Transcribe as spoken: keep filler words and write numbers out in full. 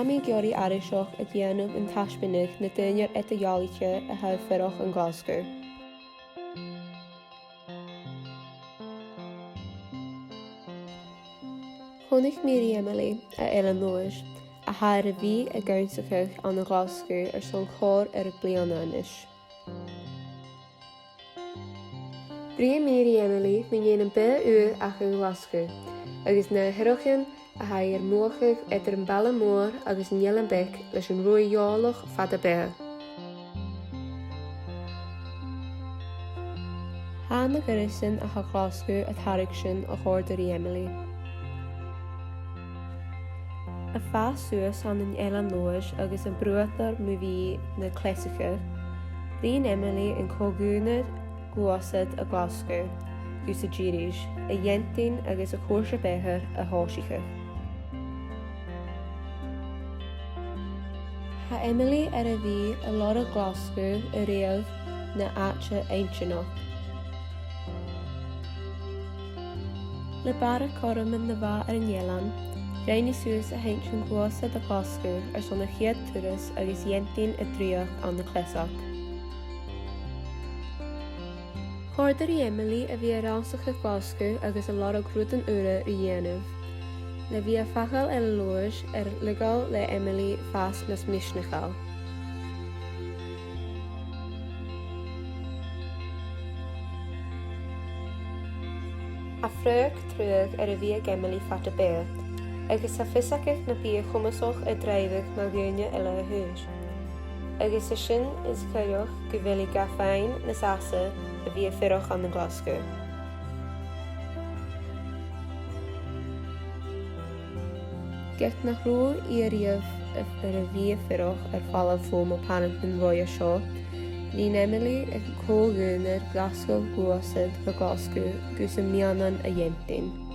Tha mi ag iarraidh aithris a dhèanamh an taisbeanadh nan daoine eadar-dhealaichte a tha a' fuireach ann an Glaschu. Chunnaic mi ri Emily à Eilean Leòdhais, a tha air a bhith ag ionnsachadh ann an Glaschu airson còrr air bliadhna a-nis. Bhruidhinn mi ri Emily mu dheidhinn am beatha ùr aca ann an Glaschu, agus na h-oighreachdan a tha i air mothachadh eadar am baile mòr agus an eilean beag leis an ruaidh eòlach fada beatha. Tha na goireasan a tha Glaschu a' tarraing sìon a chòrd ri Emily. A' fàs suas ann an Eilean Leòdhais agus a' bruadar mu bhith na cleasachadh, rinn Emily an co-dhùnaidh gluasad a Ghlaschu gus an dithis a dh'intinn agus a cùrsa beatha a thòiseachadh. Tha Emily air a bhith a' lorg Glaschu a-riamh na àite inntinneach. Le barrachd cothroman na bha air an eilean, rinn i suas a h-inntinn gluasad a Ghlaschu airson a' chiad turas agus dh'intinn a' dreuchd ann an cleasachd. Chòrd e ri Emily a bhith a' rannsachadh Glaschu agus a' lorg rudan ùra ri dhèanamh, le bhith a' fàgail Eilean Leòdhais air leigeil le Emily fàs nas misneachail. Tha fraoch truagh air a bhith aig Emily fad a beatha, agus tha fios aice na bi e comasach a' dràibheadh mu dhaoine eile a thùs. Agus 's e sin as coireach gu bheil i ga fhaighinn nas fhasa a bhith a' fuireach ann an Glaschu. Ged nach robh i a-riamh air a bhith a' fuireach air falbh fo mo phàrantan roimhe seo, rinn Emily an co-dhùnaidh glasgadh gluasad a Ghlaschu gus am meadhan a dh'intinn.